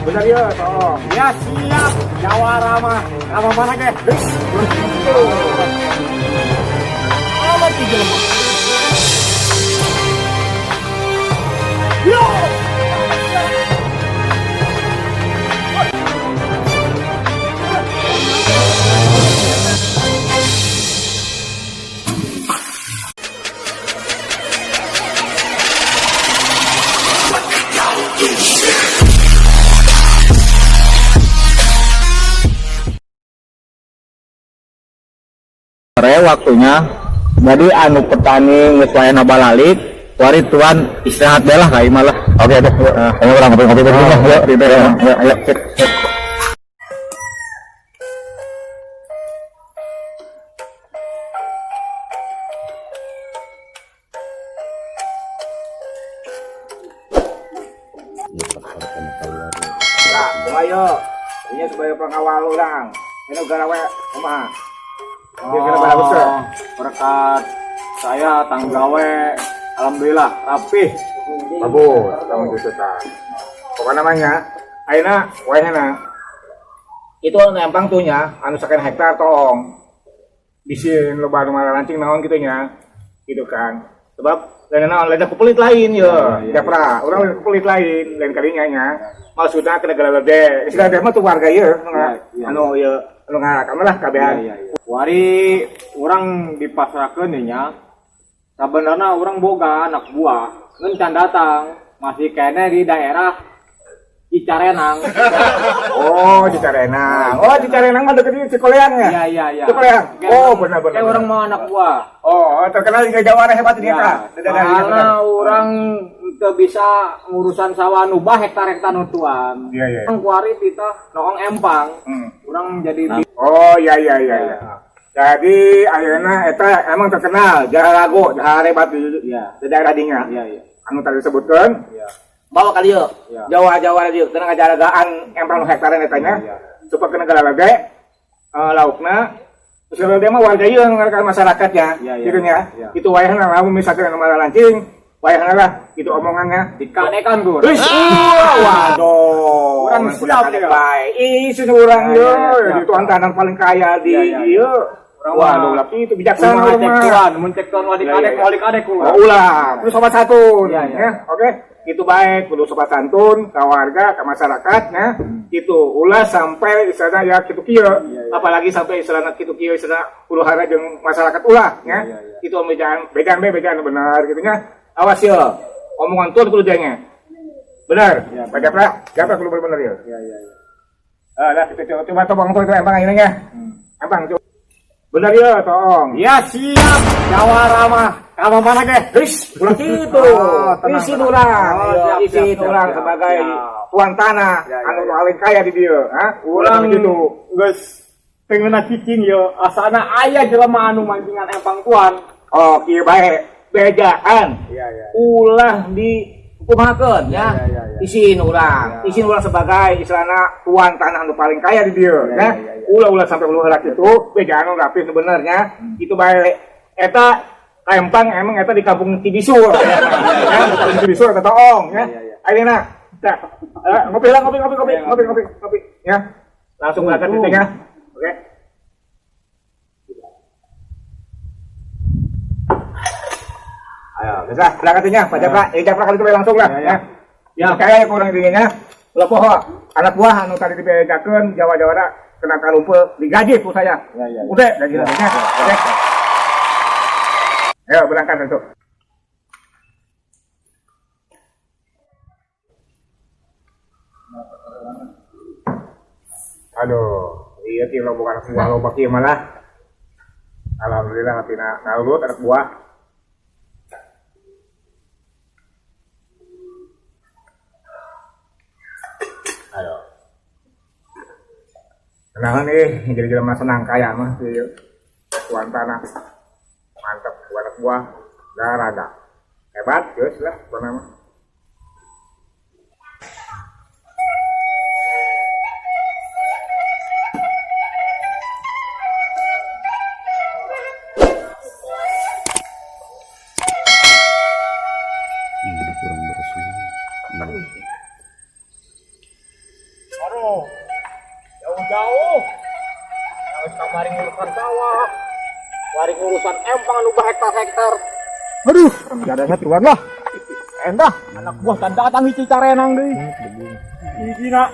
Benar ya, toh. Ya siap, jawara mah. Kamu mana ke? Amat di jelema. Yo! Sore waktunya, jadi anu petani geus wayahna balalik wari tuan istirahat bae lah ka imah lah. Oke deh, ayo urang ngopi-ngopi dulu lah. Yuk, yuk, ayo, sip, sip. Nah, ayo. Ini sebagai pengawal orang. Ini garawe kumaha? Kira-kira bagus ya? Oh, berkat saya tanggung gawe, alhamdulillah rapih. Bagus, kamu justru tah. Pokoknya namanya, ayeuna wayahna itu anu empang tuh nya, anu sekian hektar tong. Bisi loba anu lancing naon kitu nya. Gitu kan. Sebab lain naon, lain kupelit lain ye. Iya. Japra, urang lain kupelit lain, lain kalinya nya. Maksudna ke negara gede. Istilah teh mah tuh warga ieu, Iya. anu ieu anu ngarakam lah kabehan. Iya. Wari urang dipasrahkeun nya. Sabenerna urang boga anak buah, ngan can datang, masih kene di daerah Cicarenang. Oh, Cicarenang. Oh, Cicarenang mah deket di Cikoleang ya? Iya. Cikoleang. Kayak Oh, benar benar. Kayak urang mau anak buah. Oh, terkenal juga Jawara hebat dia Ya, kak. karena urang teu bisa ngurusan sawah nu bah hektar-hektar nu tuan. Iya. Urang kuari tita noong empang. Urang jadi Oh, iya. Jadi ayeuna eta emang terkenal Jarago, hebat di, Iya. di daerah dinya. Iya. Anu tadi disebutkan. Iya. Bawa kali yuk. Iya. Jawa-Jawa dieu teu ngajaragaan empang nu hektaran eta nya. Iya. Supaya ke negara lage laukna. Terus dia mah warga ieu nu ngarekan masyarakat ya. Iya. Gitu nya. Iya. Itu wayahna lamun misalkan anu lancing, wayahna lah itu omongannya. Dikadekan gue. Wis, waduh. Urang siap ya. ya. Baik. Ih, sih urang Ya, yo, ya, siap. di tuan tanah paling kaya di Ya. ieu. Urang Waduh, mah- lah itu bijaksana Kumaha urang cek mah. tuan, mun cek tuan wali Iya, kadek, iya. wali kadek Oh, urang. ulah, kudu sopan santun, Iya. ya. Oke, itu baik, kudu sopan santun ke warga, ke masyarakat, ya. Itu ulah sampai istilahnya ya kitu kieu. Iya. Apalagi sampai istilahnya kitu kieu istilahnya huru hara jeung masyarakat ulah, ya. Iya. Itu bejaan, bejaan be bejaan benar gitu nya. Awas ya, omongan tuan kudu denge. Benar. Iya, Pak Japra, Japra kudu bener ya. Iya. Ah, dah kita coba coba tobong tuh itu empang ini ya. Empang coba. Benar ya, tong. Ya siap, jawara mah. Kamu mana ke? Wis, ulah gitu. Oh, tenang, Isin tenang. urang. Oh, siap, Isin siap, urang siap, sebagai siap. tuan tanah Ya, anu ya. paling kaya di dieu, ha? Urang gitu. Geus tengeuna cicing yo, asana aya jelema anu mancingan empang tuan. Oh, kieu bae. Bejaan. Iya. Ulah di kumahakeun ya. Iya. Isin urang. Iya. Isin urang sebagai istilahna tuan tanah anu paling kaya di dieu, ya. Iya. Ulah-ulah sampai ulah kitu, bejaan anu rapi sebenarnya. Itu bae eta empang emang eta di kampung Cibisur. Ya, di kampung Cibisur eta toong ya. Iya. Ayeuna nah, ngopi lah, ngopi, ngopi, ngopi, Iya, ngopi, ngopi, ngopi, ya. Langsung berangkat titiknya. Oke. Ayo, bisa berangkatnya, Pak Japra. Japra kali itu langsung lah, Iya. ya. Ya. Percaya kurang dirinya. Ulah poho, anak buah anu tadi dibedakeun Jawa-Jawara kena kalumpeu digaji ku saya. Iya. Udah, gaji lagi. Oke. Ayo berangkat tentu. Aduh, iya ti lo bukan anak buah lo baki malah. Alhamdulillah tina ngalut anak buah. Ayo. Kenalan nih, jadi jelema senang kaya mah si tuan tanah. Mantap, buat anak buah, garaga. Hebat, geus lah, pokona mah. Aduh, jauh-jauh. Yang kamari ngurusan sawah, wari ngurusan empang anu hektar-hektar. Aduh, gak ada satuan lah. Endah, anak buah tanda datang di Cicarenang deui. Hiji na.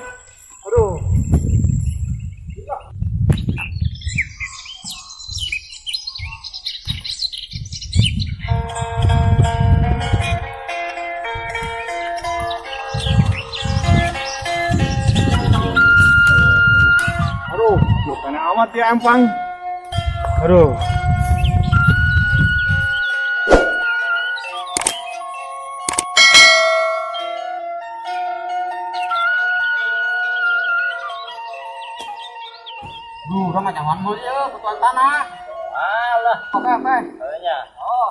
Aduh. Aduh, bukan amat ya empang. Aduh. Duh, urang mah nyawan mah ieu ketuan tanah. Alah, Oke. kayaknya. Oh,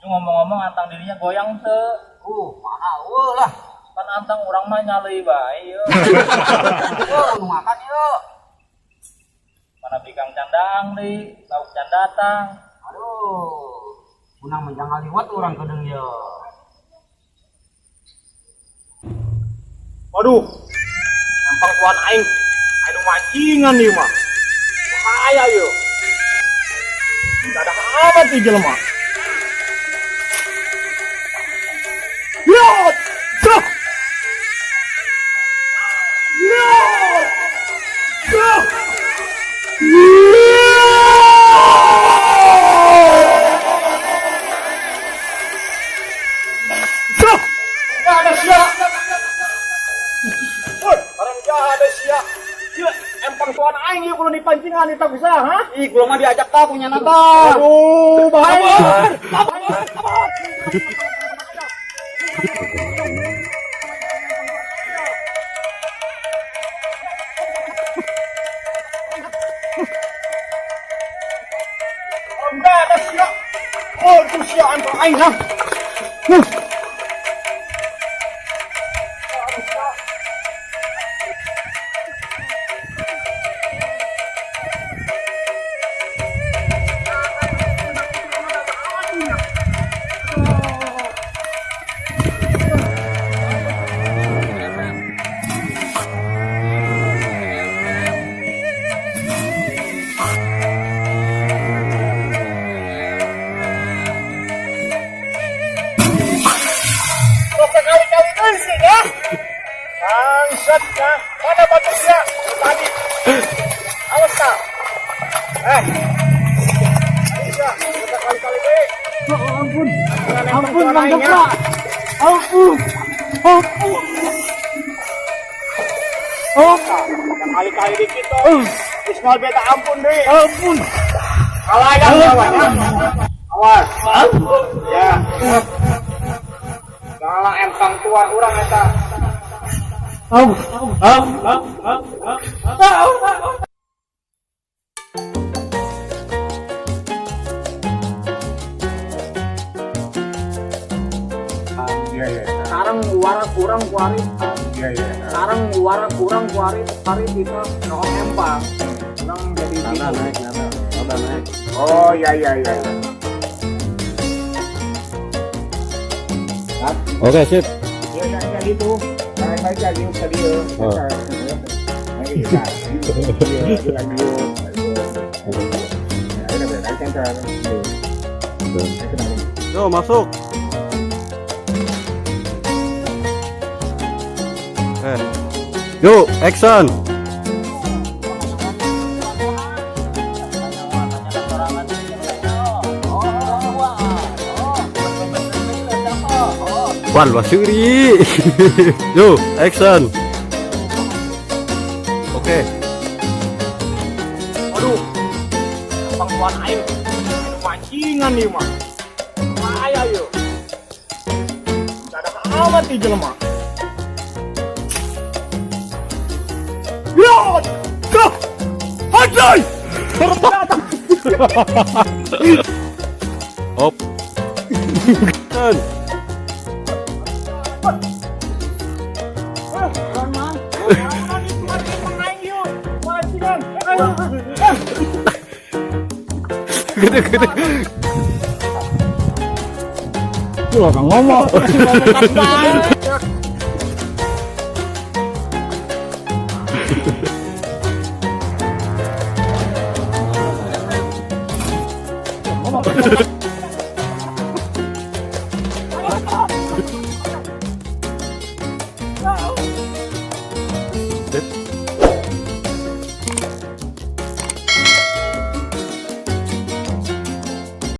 lu ngomong-ngomong antang dirinya goyang teu. Mana eueuh lah. Kan antang urang mah nyaleuy bae ieu. Eueuh nu makan ieu. Mana bikang candang deui, lauk can datang. Aduh. Unang menjang ngaliwat urang kedeung ieu. Waduh. Empang tuan aing. Anu mancingan ieu mah. Bahaya ieu. Ada amat ieu jelema. Ya! Tuh! Ya! Tuh! Ya! Tuh! Nggak ada sia. Woi, orang jahat ada sia. Gila, empang tuan aing ieu kudu dipancingan eta bisa, ha? Ih, gua mah diajak tah punya nata. Aduh, bahaya. Kabur. Enggak ada sia. Oh, itu sia empang aing, ha? Huh. Kali-kali deui sih ya. Bangsat ya. Mana batu sia? Tadi. Awas ta. Eh. Ayo sia, kali-kali deui. Ampun. Ampun, Bang Jepra. Ampun. Ampun. Oh, kali-kali dikit tuh. Geus moal beta ampun deui. Ampun. Kalayang lawan ya. Awas. Ya. Salah empang tuan urang eta. Iya. Sekarang warak kurang kuari. Iya. Sekarang warak kurang kuari, hari kita noong empang. Urang jadi bingung. Naik. Oh, iya. Oke, sip. Iya, gitu. Baik lagi tadi ya. Oh. Iya, iya, lagi. Yo, masuk. Yuk, action. Wan wasuri. Yuk, action. Oke. Aduh, empang tuan aing, anu mancingan ieu mah. Bahaya ieu. Ada amat ieu jelema. Ya! Tuh! Anjay! Hop. Action. Gede gede. Lu ngomong. Ngomong.